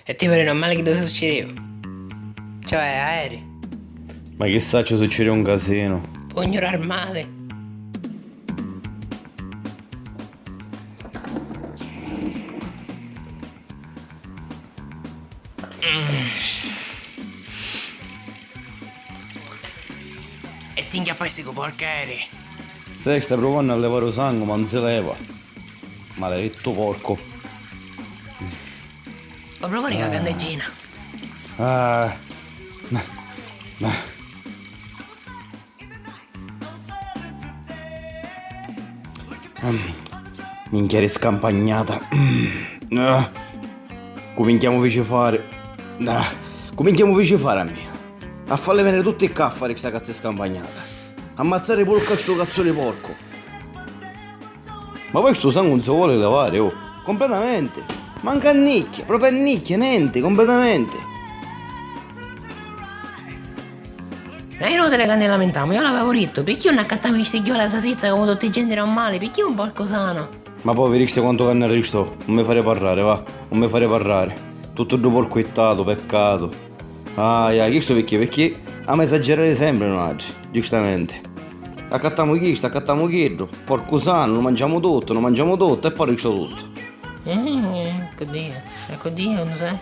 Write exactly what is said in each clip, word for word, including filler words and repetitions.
E ti pari normali chi ti succiriu? Cioè, aeri? Ma chi sacciu, succiriu un casinu. Pugnu d'armali. Mm. E ti nchiappasti cu porca eri? Sì, sta pruvannu a levari u sangu, ma 'un si leva. Maledettu porcu. Va a pruvari ca candeggina. Ah. Mm. Minchia di scampagnata. Mm. Ah. Cu minchia mu fici fari? Ah. Cu minchia mu fici fari a mia? A falli veniri tutti ccà a fari sta cazzo di scampagnata. Ammazzari puru ccà stu cazzo di porcu. Ma poi stu sangu 'un si voli levari, oh. Completamente. Manca a nicchia, proprio a nicchia, nenti, completamente. È inutile ca ni lamentamu, io l'avevu dittu, picchì 'un accattamu i stigghioli a sasizza comu tutti i genti normali, picchì un porcu sanu? Ma poi viristi quantu ca nn'arristò, 'un mi fari parrari, va, 'un mi fari parrari. Tuttu ddu porcu ittatu, peccatu. Ah, ja, chistu picchì? Picchì amu a esagerari sempri nuatri, giustamenti. Accattamu chistu, accattamu chiddu, porcu sanu, nu mangiamu tuttu, nu mangiamu tuttu e poi arristò tuttu. Eh, ecco Dio, ecco Dio, non sai.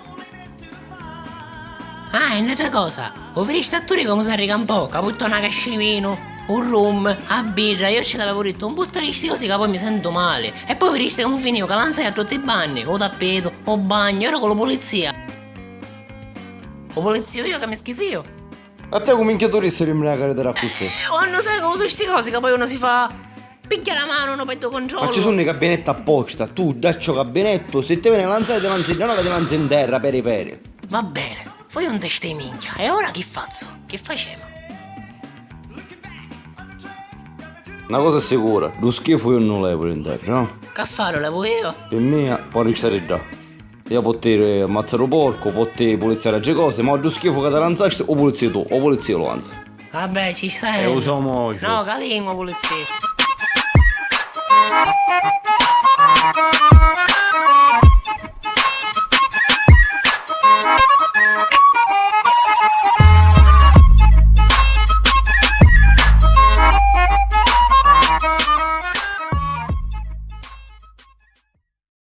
Ah, e n'atra cosa, u viristi a Turi comu s'arricampò, ca puttò na cascia di vinu, u rum, a birra, io ci l'avevu dittu, un buttari sti cosi ca poi mi sentu mali. E poi viristi comu finiu, ca lanzai a tutti i banni, u tappetu, u bagnu, ora cu lu pulizia. U puliziu io ca mi schifiu. A te cu minchia tu rissi rimbriacari d'accussì? Eh, quannu sai comu su sti cosi ca poi unu si fa pigghia la manu, no, per tu controllo. Ma ci sunnu i gabinetti apposta, tu dacci u gabinettu, si ti veni lanzai ti lanzi, no, no, ca ti lanzi in terra, peri peri. Va bene, fai un testa di minchia, e ora chi fazzu? Chi facemu? Na cosa è sicura, du schifu io non levu in terra, no? Ca fa, lu levu io? Pi mia, poi ristari ddà. Io pottiri ammazzari u porcu, potti puliziari altri cosi, ma du schifu ca ti lanzasti, u pulizzi tu, u pulizzi lu anzi. Vabbè, ci sta. E u so mojo. No, ca lingua pulizzi.